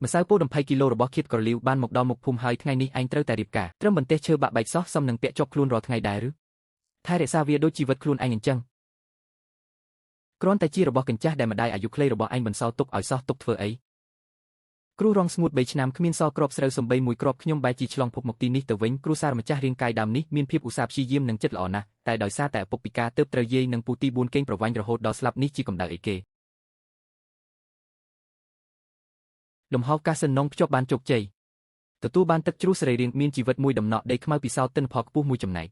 ម្សៅពោត20គីឡូរបស់ឃាតក្រលីវបានមកដល់មុខភូមិហើយថ្ងៃនេះឯងត្រូវតែរៀបការត្រឹមបន្ទះឈើបាក់បែកសោះសមនឹងពាក់ជាប់ខ្លួនរាល់ថ្ងៃដែរឬថែរក្សាវាដូចជីវិតខ្លួនឯងអញ្ចឹងគ្រាន់តែជារបស់កញ្ចាស់ដែលម្ដាយអាយុខ្លីរបស់ឯងបន្សល់ទុកឲ្យសោះទុកធ្វើអីគ្រោះរងស្ងួត3ឆ្នាំគ្មានសល់គ្រាប់ស្រូវសំបីមួយគ្រាប់ខ្ញុំបែរជាឆ្លងភពមកទីនេះទៅវិញគ្រួសារម្ចាស់រាងកាយដើមនេះមានភាពឧស្សាហ៍ព្យាយាមនិងចិត្តល្អណាស់តែដោយសារតែឪពុកពិការទើបត្រូវយាយនិងពូទី4កេងប្រវ័ញ្ចរហូតដល់ស្លាប់នេះជាកម្ដៅអីគេលំហកាសិននងភ្ជាប់បានជោគជ័យទទួលបានទឹកជ្រោះសរីរាង្គមានជីវិតមួយដំណក់ដីខ្មៅពិសោធន៍ទិន្នផលខ្ពស់មួយចំណែក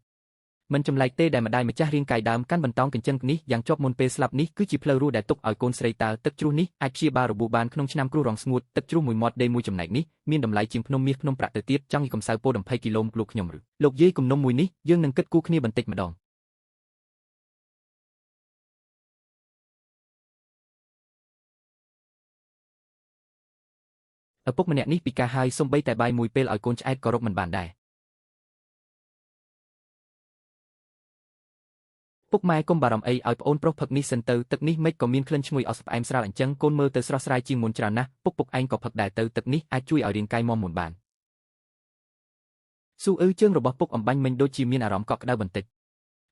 មិនចម្លែកទេដែលម្ដាយម្ចាស់រាងកាយដើមកាន់បន្តោងកញ្ចឹងនេះយ៉ាងជាប់មុនពេលស្លាប់នេះគឺជាផ្លូវរស់ដែលទុកឲ្យកូនស្រីតើទឹកជ្រោះនេះអាចព្យាបាលរបួសបានក្នុងឆ្នាំគ្រោះរងស្ងួតទឹកជ្រោះមួយមាត់ដីមួយចំណែកនេះមានតម្លៃជាងភ្នំមាសភ្នំប្រាក់ទៅទៀតចង់ឲ្យកំសៅពោត20គីឡូមកលោកខ្ញុំឬលោកយាយគំនុំមួយនេះយើងនឹងគិតគូរគ្នាបន្តិចម្ដងឪពុកម្នាក់នេះពិការហើយសំបីតែបាយមួយពេលឲ្យកូនឆ្អែតក៏រកមិនបានដែរពុកម៉ែកុំបារម្ភអីឲ្យប្អូនប្រុសផឹកនេះសិនទៅទឹកនេះមិនក៏មានក្លិនឈ្ងុយអស់ផ្អែមស្រាលអញ្ចឹងកូនមើលទៅស្រស់ស្រាយជាងមុនច្រើនណាស់ពុកពុកឯងក៏ផឹកដែរទៅទឹកនេះអាចជួយឲ្យរាងកាយមាំមួនបានស៊ូអ៊ឺជើងរបស់ពុកអំបញ្ញមិញដូចជាមានអារម្មណ៍កក់ក្ដៅបន្តិច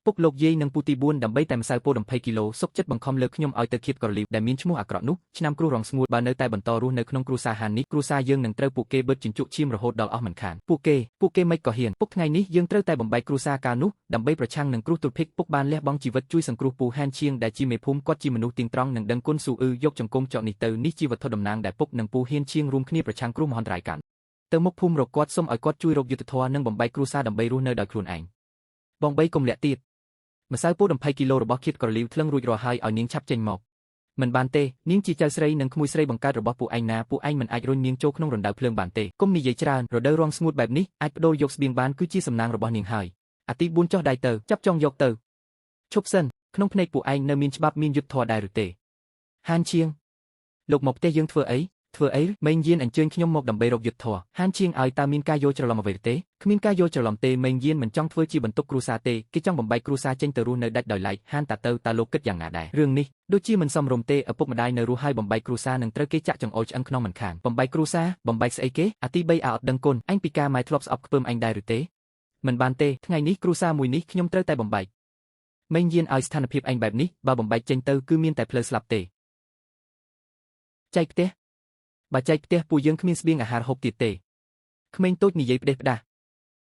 ពុកលោកយាយនិងពូទី4ដើម្បីតែម្សៅពោត20គីឡូសុកចិត្តបង្ខំលើខ្ញុំឲ្យទៅឃាតក្រលីវដែលមានឈ្មោះអាក្រក់នោះឆ្នាំគ្រោះរងស្ងួតបើនៅតែបន្តរស់នៅក្នុងគ្រួសារហាននេះគ្រួសារយើងនឹងត្រូវពួកគេបឺតជញ្ជក់ឈាមរហូតដល់អស់មិនខានពួកគេមិនក៏ហ៊ានពុកថ្ងៃនេះយើងត្រូវតែបំបែកគ្រួសារកាលនោះដើម្បីប្រឆាំងនឹងគ្រោះទុរភិក្សពុកបានលះបង់ជីវិតជួយសង្គ្រោះពូហានឈៀងដែលជាមេភូមិគាត់ជាមនុស្សទៀងត្រង់និងដឹងគុណស៊ូអ៊ឺយកចង្គង់ចកនេះទៅនេះជាវត្ថុតំណាងដែលពុកនិងពូហ៊ានឈៀងរួមគ្នាប្រឆាំងគ្រោះមហន្តរាយកាន់ទៅមុខភូមិរកគាត់សូមឲ្យគាត់ជួយរកយុត្តិធម៌និងបំបែកគ្រួសារដើម្បីរស់នៅដោយខ្លួនឯងបងបីកុំលាក់ទៀតម្សៅពោត20គីឡូរបស់ឃាតក្រលីវថ្លឹងរួចរាល់ហើយឲ្យនាងឆាប់ចេញមកមិនបានទេនាងជាចៅស្រីនិងក្មួយស្រីបង្កើតរបស់ពួកឯងណាពួកឯងមិនអាចរុញនាងចូលក្នុងរណ្ដៅភ្លើងបានទេគុំនិយាយច្រើនរដូវរងស្ងួតបែបនេះអាចបដូរយកស្បៀងបានគឺជាសំណាងរបស់នាងហើយអាទី4ចុះដៃទៅចាប់ចង់យកទៅឈប់សិនក្នុងភ្នែកពួកឯងនៅមានច្បាប់មានយុត្តិធម៌ដែរឬទេហានឈៀងលោកមកផ្ទះយើងធ្វើអីមេងយានអញ្ជើញខ្ញុំមកដើម្បីរកយុត្តិធម៌ហានឈៀងឲ្យតើមានការយល់ច្រឡំអ្វីទេគ្មានការយល់ច្រឡំទេមេងយានមិនចង់ធ្វើជាបន្ទុកគ្រួសារទេគេចង់បំបែកគ្រួសារចេញទៅរស់នៅដាច់ដោយឡែកហានតាទៅតើលោកគិតយ៉ាងណាដែររឿងនេះដូចជាមិនសមរម្យទេឪពុកម្ដាយនៅរស់ហើយបំបែកគ្រួសារនឹងត្រូវគេចាក់ចង្អុលឆ្អឹងខ្នងមិនខានបំបែកគ្រួសារបំបែកស្អីគេអាទី3អត់ដឹងគុណអញពីការម៉ែធ្លាប់ស្អប់ខ្ពើមអញដែរឬទេមិនបានទេថ្ងៃនេះគ្រួសារមួយនេះខ្ញុំត្រូវតែបំបែកមេងយានឲ្យស្ថានភាពអញបែបនេះបើបំបែកចេញទៅគឺមានតែផ្លូវស្លាប់ទេចែកផ្ទះបើចែកផ្ទះពួកយើងគ្មានស្បៀងអាហារហូបទៀតទេក្មេងតូចនិយាយផ្ដេសផ្ដាស់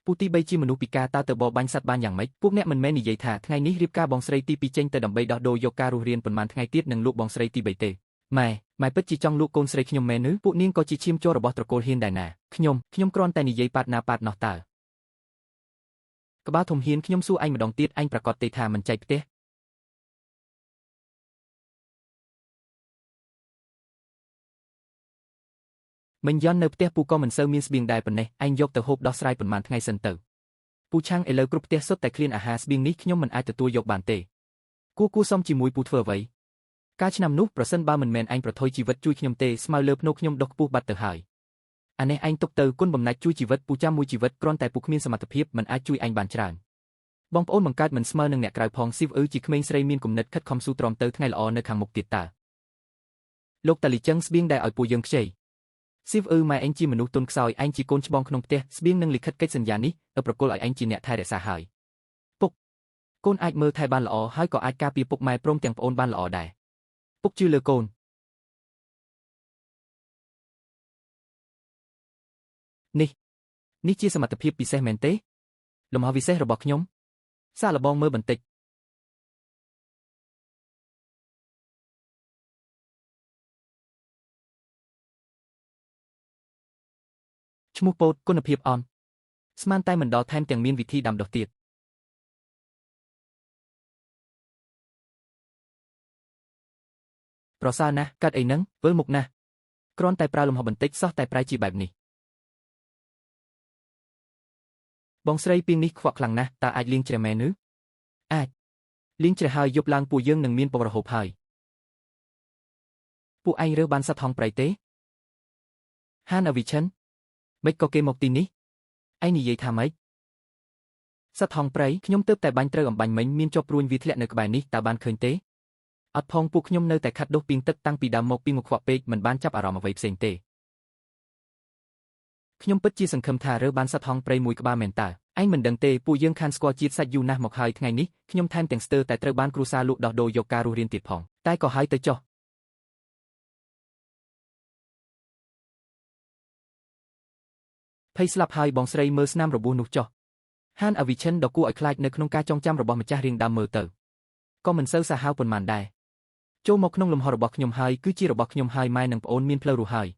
ពូទី3ជាមនុស្សពិការតើទៅបរបាញ់សត្វបានយ៉ាងម៉េចពួកអ្នកមិនមែននិយាយថាថ្ងៃនេះរៀបការបងស្រីទី2ចេញទៅដើម្បីដោះដូរយកការរស់រានប៉ុន្មានថ្ងៃទៀតនឹងលក់បងស្រីទី3ទេម៉ែពិតជាចង់លក់កូនស្រីខ្ញុំមែនឬពួកនាងក៏ជាឈាមជ័ររបស់ត្រកូលហ៊ានដែរណាខ្ញុំគ្រាន់តែនិយាយប៉ាត់ណាប៉ាត់ណោះតើក្បាលធំហ៊ានខ្ញុំសួរឯងម្ដងទៀតឯងប្រកាសទេថាមិនចែកផ្ទះមិញយ៉ន់នៅផ្ទះពូក៏មិនសូវមានស្បៀងដែរប៉ុណ្ណេះឯងយកទៅហូបដោះស្រាយប៉ុន្មានថ្ងៃសិនទៅពូឆាំងឥឡូវគ្រប់ផ្ទះសុទ្ធតែឃ្លានអាហារស្បៀងនេះខ្ញុំមិនអាចទទួលយកបានទេគួសមជាមួយពូធ្វើអ្វីកាលឆ្នាំនោះប្រសិនបើមិនមែនឯងប្រថុយជីវិតជួយខ្ញុំទេស្មៅលើភ្នូខ្ញុំដុះខ្ពស់បាត់ទៅហើយអានេះឯងទុកទៅគុណបំណាច់ជួយជីវិតពូចាំមួយជីវិតគ្រាន់តែពូគ្មានសមត្ថភាពមិនអាចជួយឯងបានច្រើនបងប្អូនបង្កើតមិនស្មើនឹងអ្នកក្រៅផងស៊ីវអ៊ឺជាក្មេងស្រីមានគំនិតខិតខំស៊ូទ្រាំទៅថ្ងៃល្អនៅខាងមុខទៀតតើលោកតាលីចឹងស្បៀងដែលឲ្យពួកយើងខ្ចីស៊ីវអ៊ឺម៉ែឯងជាមនុស្សទុនខ្សោយឯងជាកូនច្បងក្នុងផ្ទះស្បៀងនឹងលិខិតកិច្ចសន្យានេះប្រគល់ឲ្យឯងជាអ្នកថែរក្សាហើយពុកកូនអាចមើលថែបានល្អហើយក៏អាចការពារពុកម៉ែព្រមទាំងប្អូនបានល្អដែរពុកជឿលើកូននេះជាសមត្ថភាពពិសេសមែនទេលំហវិសេសរបស់ខ្ញុំសាកល្បងមើលបន្តិចឈ្មោះពោតគុណភាពអន់ស្មានតែមិនដល់ថែមទាំងមានវិធីដាំដុះទៀតប្រសើរណាស់កាត់អីនឹងវិលមុខណាស់គ្រាន់តែប្រើលំហបន្តិចសោះតែប្រែជាបែបនេះបងស្រីពីងនេះខ្វក់ខ្លាំងណាស់តើអាចលាងជ្រះមែនឬអាចលាងជ្រះហើយយប់ឡើងពួកយើងនឹងមានពរហូបហើយពួកឯងរើសបានសត្វហង្សព្រៃទេហានអវិឈិនមិនក៏គេមកទីនេះឯងនិយាយថាម៉េចសត្វហង្សព្រៃខ្ញុំទើបតែបាញ់ត្រូវអំបញ្ញមិញមានជាប់ព្រួញវាធ្លាក់នៅក្បែរនេះតើបានឃើញទេអត់ផងពួកខ្ញុំនៅតែខាត់ដុសពីងទឹកតាំងពីដើមមកពីមកខ្វក់ពេកមិនបានចាប់អារម្មណ៍អ្វីផ្សេងទេ ខ្ញុំពិតជាសង្ឃឹមថារើបានសត្វហង្សព្រៃមួយក្បាលមែនតើឯងមិនដឹងទេពួកយើងខានស្គាល់ជាតិសាច់យូរណាស់មកហើយថ្ងៃនេះខ្ញុំថែមទាំងស្ទើរតែត្រូវបានគ្រួសារលក់ដោះដូរយកការរស់រានទៀតផងតែក៏ហើយទៅចុះភ័យស្លាប់ហើយបងស្រីមើលស្នាមរបួសនោះចុះហានអវិឈិនដ៏គួរឲ្យខ្លាចនៅក្នុងការចងចាំរបស់ម្ចាស់រៀងដើមមើលទៅក៏មិនសូវសាហាវប៉ុន្មានដែរចូលមកក្នុងលំហរបស់ខ្ញុំហើយគឺជារបស់ខ្ញុំហើយម៉ែនិងប្អូនមានផ្លូវរស់ហើយ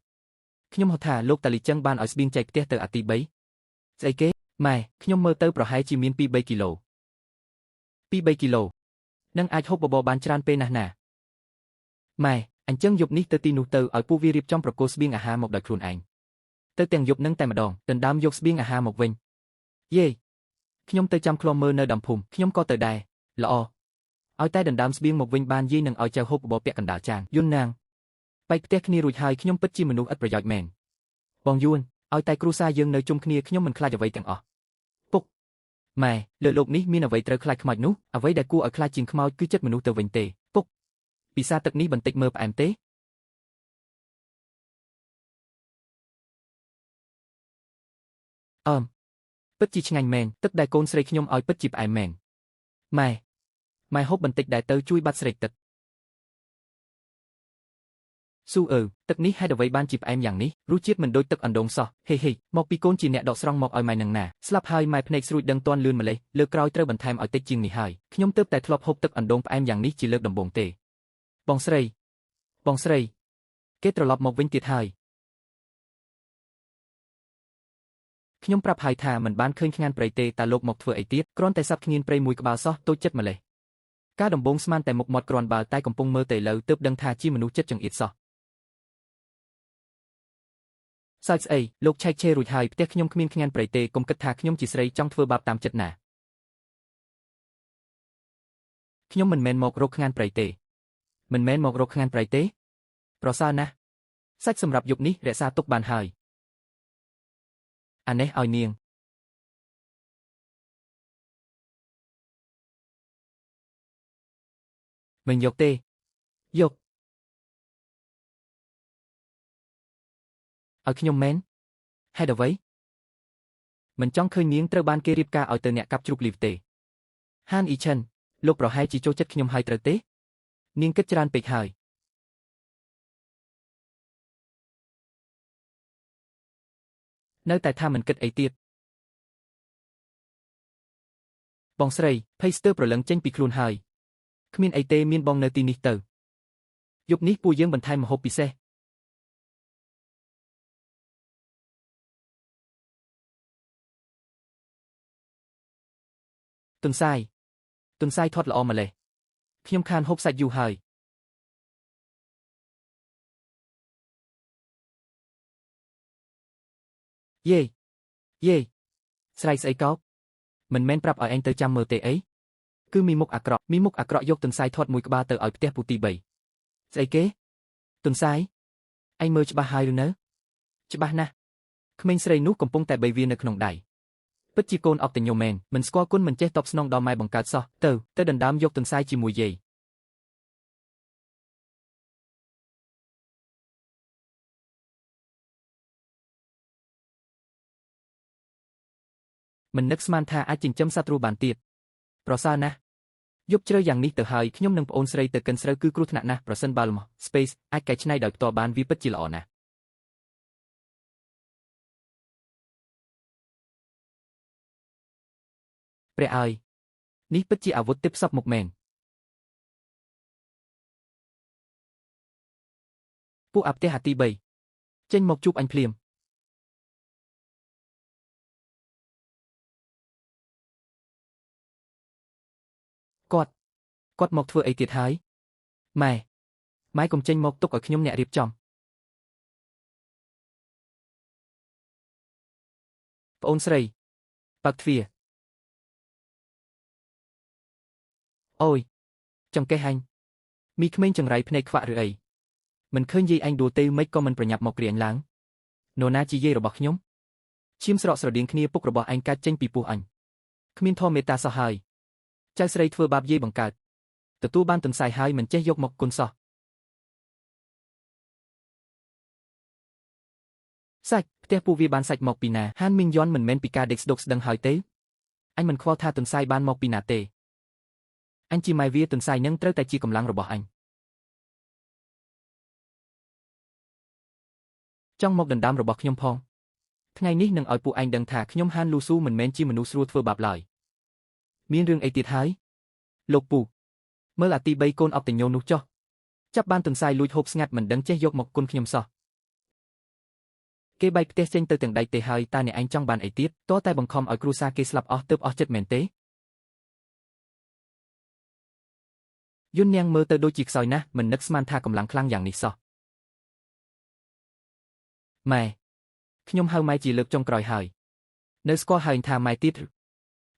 ខ្ញុំហៅថាលោកតាលីចឹងបានឲ្យស្បៀងចែកផ្ទះទៅអាទី3ស្អីគេម៉ែខ្ញុំមើលទៅប្រហែលជាមាន2-3គីឡូ2-3គីឡូនឹងអាចហូបបបរបានច្រើនពេលណាស់ណាម៉ែអញ្ចឹងយប់នេះទៅទីនោះទៅឲ្យពួកវារៀបចំប្រគល់ស្បៀងអាហារមកដោយខ្លួនឯងទៅទាំងយប់នឹងតែម្ដងដណ្ដើមយកស្បៀងអាហារមកវិញយេខ្ញុំទៅចាំឃ្លាំមើលនៅដើមភូមិខ្ញុំក៏ទៅដែរល្អឲ្យតែដណ្ដើមស្បៀងមកវិញបានយាយនឹងឲ្យចៅហូបបបរពាក់កណ្ដាលចានយុនណាងបែកផ្ទះគ្នារួចហើយខ្ញុំពិតជាមនុស្សឥតប្រយោជន៍មែនបងយួនឲ្យតែគ្រួសារយើងនៅជុំគ្នាខ្ញុំមិនខ្លាចអ្វីទាំងអស់ពុកម៉ែលើលោកនេះមានអ្វីត្រូវខ្លាចខ្មោចនោះអ្វីដែលគួរឲ្យខ្លាចជាងខ្មោចគឺចិត្តមនុស្សទៅវិញទេពុកពិសាទឹកនេះបន្តិចមើលផ្អែមទេអើមពិតជាឆ្ងាញ់មែនទឹកដែលកូនស្រីខ្ញុំឲ្យពិតជាផ្អែមមែនម៉ែម៉ែហូបបន្តិចដែរទៅជួយបាត់ស្រេកទឹកស៊ូអើទឹកនេះហេតុអ្វីបានជាផ្អែមយ៉ាងនេះរសជាតិមិនដូចទឹកអណ្ដូងសោះហេហេមកពីកូនជាអ្នកដកស្រង់មកឲ្យម៉ែនឹងណាស្លាប់ហើយម៉ែភ្នែកស្រួចដឹងទាន់លឿនម្លេះលើកក្រោយត្រូវបន្ថែមឲ្យតិចជាងនេះហើយខ្ញុំទើបតែធ្លាប់ហូបទឹកអណ្ដូងផ្អែមយ៉ាងនេះជាលើកដំបូងទេបងស្រីបងស្រីគេត្រឡប់មកវិញទៀតហើយខ្ញុំប្រាប់ហើយថាមិនបានឃើញខ្ងានព្រៃទេតើលោកមកធ្វើអីទៀតគ្រាន់តែសត្វខ្ងៀនព្រៃមួយក្បាលសោះតូចចិត្តម្លេះការដំបូងស្មានតែមុខមាត់គ្រាន់បើតែកំពុងមើលទៅលើទើបដឹងថាជាមនុស្សចិត្តចង្អៀតសោះសើចស្អីលោកឆែកឆេររួចហើយផ្ទះខ្ញុំគ្មានខ្ងានព្រៃទេកុំគិតថាខ្ញុំជាស្រីចង់ធ្វើបាបតាមចិត្តណាខ្ញុំមិនមែនមករកខ្ងានព្រៃទេមិនមែនមករកខ្ងានព្រៃទេប្រសើរណាស់សាច់សម្រាប់យប់នេះរក្សាទុកបានហើយអានេះឲ្យនាងមិនយកទេយកឲ្យខ្ញុំមែនហេតុអ្វីមិនចង់ឃើញនាងត្រូវបានគេរៀបការឲ្យទៅអ្នកកាប់ជ្រូកលីវទេហានអ៊ីឈិនលោកប្រហែលជាចូលចិត្តខ្ញុំហើយត្រូវទេនាងគិតច្រើនពេកហើយនៅតែថាមិនគិតអីទៀតបងស្រីភ័យស្ទើរប្រលឹងចេញពីខ្លួនហើយគ្មានអីទេមានបងនៅទីនេះទៅយប់នេះពួកយើងបន្ថែមម្ហូបពិសេសទន្សាយទន្សាយថត់ល្អម្លេះខ្ញុំខានហូបសាច់យូរហើយយេយេស្រែកស្អីកោបមិនមែនប្រាប់ឲ្យឯងទៅចាំមើលទេអីគឺមីមុខអាក្រក់មីមុខអាក្រក់យកទន្សាយថត់មួយក្បាលទៅឲ្យផ្ទះពូទី3ស្អីគេទន្សាយឯងមើលច្បាស់ហើយឬនៅច្បាស់ណាស់ក្មេងស្រីនោះកំពុងតែបីវានៅក្នុងដៃពិតជាកូនអបតញ្ញូមែនមិនស្គាល់គុណមិនចេះតបស្នងដល់ម៉ែបង្កើតសោះទៅទៅដណ្ដើមយកទន្សាយជាមួយយាយមិននឹកស្មានថាអាចចិញ្ចឹមសត្វរស់បានទៀតប្រសើរណាស់យប់ជ្រៅយ៉ាងនេះទៅហើយខ្ញុំនិងប្អូនស្រីទៅកិនស្រូវគឺគ្រោះថ្នាក់ណាស់ប្រសិនបើលំ Space អាចកែច្នៃដោយផ្ទាល់បានវាពិតជាល្អណាស់ព្រះអើយនេះពិតជាអាវុធទិព្វសពមុខមែនពួកអាផ្ទះអាទី3ចេញមកជួបអញភ្លាមគាត់មកធ្វើអីទៀតហើយម៉ែម៉ែកុំចេញមកទុកឲ្យខ្ញុំអ្នករៀបចំប្អូនស្រីបើកទ្វារអូយចង្កេះអញមីក្មេងចង្រៃភ្នែកខ្វាក់ឬអីមិនឃើញយាយអញដួលទេមិនក៏មិនប្រញាប់មកគ្រាញឡើងនរណាជាយាយរបស់ខ្ញុំឈាមស្រកស្រដៀងគ្នាពុករបស់អញកាត់ចេញពីពោះអញគ្មានធម៌មេត្តាសោះហើយចៅស្រីធ្វើបាបយាយបង្កើតទទួលបានទន្សាយហើយមិនចេះយកមកគុណសោះសាច់ ផ្ទះពួកវាបានសាច់មកពីណាហានមីងយន់មិនមែនពីការដេកស្ដុកស្ដឹងហើយទេអញមិនខ្វល់ថាទន្សាយបានមកពីណាទេអញជាម៉ែវាទន្សាយនឹងត្រូវតែជាកម្លាំងរបស់អញចង់មកដណ្ដើមរបស់ខ្ញុំផងថ្ងៃនេះនឹងឲ្យពួកឯងដឹងថាខ្ញុំហានលូស៊ូមិនមែនជាមនុស្សស្រួលធ្វើបាបឡើយមានរឿងអីទៀតហើយលោកពូមើលអាទី3កូនអបតញ្ញោនោះចុះចាប់បានទន្សាយលួចហូបស្ងាត់មិនដឹងចេះយកមកគុណខ្ញុំសោះគេបែកផ្ទះចេញទៅទាំងដៃទេហើយតើអ្នកឯងចង់បានអីទៀតតតែបង្ខំឲ្យគ្រួសារគេស្លាប់អស់ទើបអស់ចិត្តមែនទេយុននាងមើលទៅដូចជាខ្សោយណាស់មិននឹកស្មានថាកម្លាំងខ្លាំងយ៉ាងនេះសោះម៉ែខ្ញុំហៅម៉ែជាលើកចុងក្រោយហើយនៅស្គាល់ហើយថាម៉ែទៀត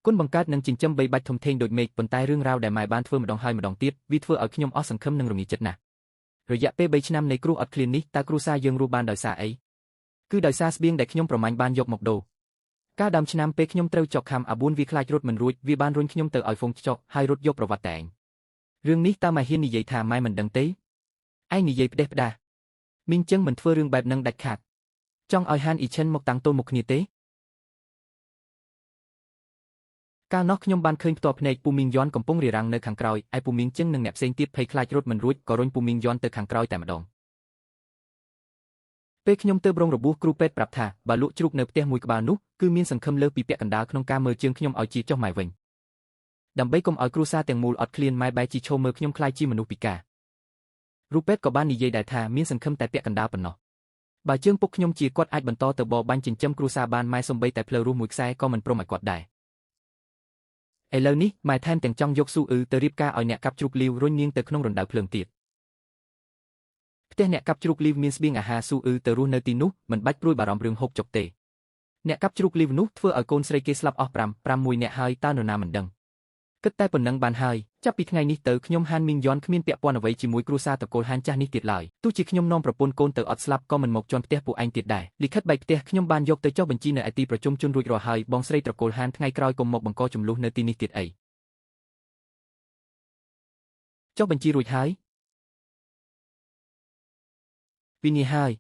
គុណបង្កើតនឹងចិញ្ចឹមបីបាច់ធំធេងដូចមេឃប៉ុន្តែរឿងរ៉ាវដែលម៉ែបានធ្វើម្ដងហើយម្ដងទៀតវាធ្វើឲ្យខ្ញុំអស់សង្ឃឹមនិងរងាចិត្តណាស់រយៈពេល3ឆ្នាំនៃគ្រោះអត់ឃ្លាននេះតើគ្រួសារយើងរស់បានដោយសារអីគឺដោយសារស្បៀងដែលខ្ញុំប្រមាញ់បានយកមកដូរកាលដើមឆ្នាំពេលខ្ញុំត្រូវចកខំអាបួនវាខ្លាចរត់មិនរួចវាបានរុញខ្ញុំទៅឲ្យហ្វូងចកហើយរត់យកប្រវត្តិតែឯងរឿងនេះតើម៉ែហ៊ាននិយាយថាម៉ែមិនដឹងទេឯងនិយាយផ្ដេសផ្ដាសមីងចឹងមិនធ្វើរឿងបែបនឹងដាច់ខាតចង់ឲ្យហានអ៊ីឈិនមកតាំងទល់មុខគ្នាទេកាលនោះខ្ញុំបានឃើញផ្ទាល់ភ្នែកពូមីងយន់កំពុងរារាំងនៅខាងក្រោយឯពូមីងចឹងនិងអ្នកផ្សេងទៀតភ័យខ្លាចរត់មិនរួចក៏រុញពូមីងយន់ទៅខាងក្រោយតែម្ដងពេលខ្ញុំទៅរងរបួសគ្រូពេទ្យប្រាប់ថាបើលក់ជ្រូកនៅផ្ទះមួយក្បាលនោះគឺមានសង្ឃឹមលើសពីពាក់កណ្ដាលក្នុងការមើលជើងខ្ញុំឲ្យជាចុះម៉ែវិញដើម្បីកុំឲ្យគ្រួសារទាំងមូលអត់ឃ្លានម៉ែបែរជាឈោមើលខ្ញុំខ្លាចជាមនុស្សពិការគ្រូពេទ្យក៏បាននិយាយដែរថាមានសង្ឃឹមតែពាក់កណ្ដាលប៉ុណ្ណោះបើជើងពុកខ្ញុំជាគាត់អាចបន្តទៅបរបាញ់ចិញ្ចឹមគ្រួសារបានម៉ែសំបីតែផ្លូវរស់មួយខ្សែក៏មិនព្រមឲ្យគាត់ដែរឥឡូវនេះម៉ែថែមទាំងចង់យកស៊ូអ៊ឺទៅរៀបការឲ្យអ្នកកាប់ជ្រូកលាវរុញនាងទៅក្នុងរណ្ដៅភ្លើងទៀតផ្ទះអ្នកកាប់ជ្រូកលាវមានស្បៀងអាហារស៊ូអ៊ឺទៅរស់នៅទីនោះមិនបាច់ព្រួយបារម្ភរឿងហូបចុកទេអ្នកកាប់ជ្រូកលាវនោះធ្វើឲ្យកូនស្រីគេស្លាប់អស់5 6នាក់ហើយតើនរណាមិនដឹងគិតតែប៉ុណ្ណឹងបានហើយចាប់ពីថ្ងៃនេះទៅខ្ញុំហានមីងយន់គ្មានពាក់ព័ន្ធអ្វីជាមួយគ្រួសារតកូលហានចាស់នេះទៀតឡើយទោះជាខ្ញុំនាំប្រពន្ធកូនទៅអត់ស្លាប់ក៏មិនមកជន់ផ្ទះពួកឯងទៀតដែរលិខិតបែកផ្ទះខ្ញុំបានយកទៅចុះបញ្ជីនៅឯទីប្រជុំជនរួចរាល់ហើយបងស្រីត្រកូលហានថ្ងៃក្រោយកុំមកបង្កជម្លោះនៅទីនេះទៀតអីចុះបញ្ជីរួចហើយពីនេះហើយ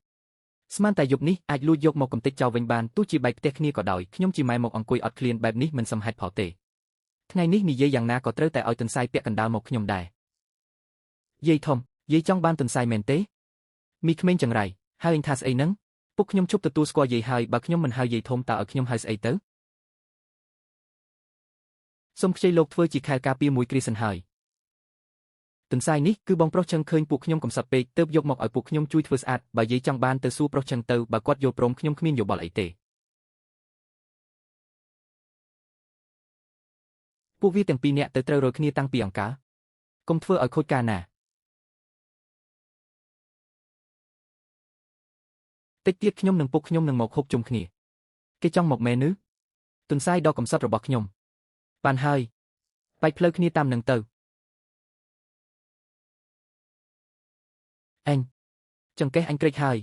ស្មានតែយប់នេះអាចលួចយកមកកំទេចចោលវិញបានទោះជាបែកផ្ទះគ្នាក៏ដោយខ្ញុំជាម៉ែមកអង្គុយអត់ឃ្លានបែបនេះមិនសមហេតុផលទេថ្ងៃនេះនិយាយយ៉ាងណាក៏ត្រូវតែឲ្យទន្សាយពាក់កណ្ដាលមកខ្ញុំដែរយាយធំយាយចង់បានទន្សាយមែនទេមីក្មេងចង្រៃហើយអញថាស្អីហ្នឹងពុកខ្ញុំជប់ទទួលស្គាល់យាយហើយបើខ្ញុំមិនហៅយាយធំតើឲ្យខ្ញុំហៅស្អីទៅសូមខ្ចីលោកធ្វើជាខែលការពារមួយគ្រាសិនហើយទន្សាយនេះគឺបងប្រុសឆឹងឃើញពួកខ្ញុំកំសត់ពេកទើបយកមកឲ្យពួកខ្ញុំជួយធ្វើស្អាតបើយាយចង់បានទៅសួរប្រុសឆឹងទៅបើគាត់យល់ព្រមខ្ញុំគ្មានយោបល់អីទេពួកវាទាំងពីរនាក់ទៅត្រូវរយគ្នាតាំងពីអង្ការកុំធ្វើឲ្យខូចការណាតិចទៀតខ្ញុំនឹងពុកខ្ញុំនឹងមកហូបជុំគ្នាគេចង់មកមែនឬទន្សាយដ៏កំសត់របស់ខ្ញុំបានហើយបែកផ្លូវគ្នាតាមនឹងទៅអញចង្កេះអញក្រេចហើយ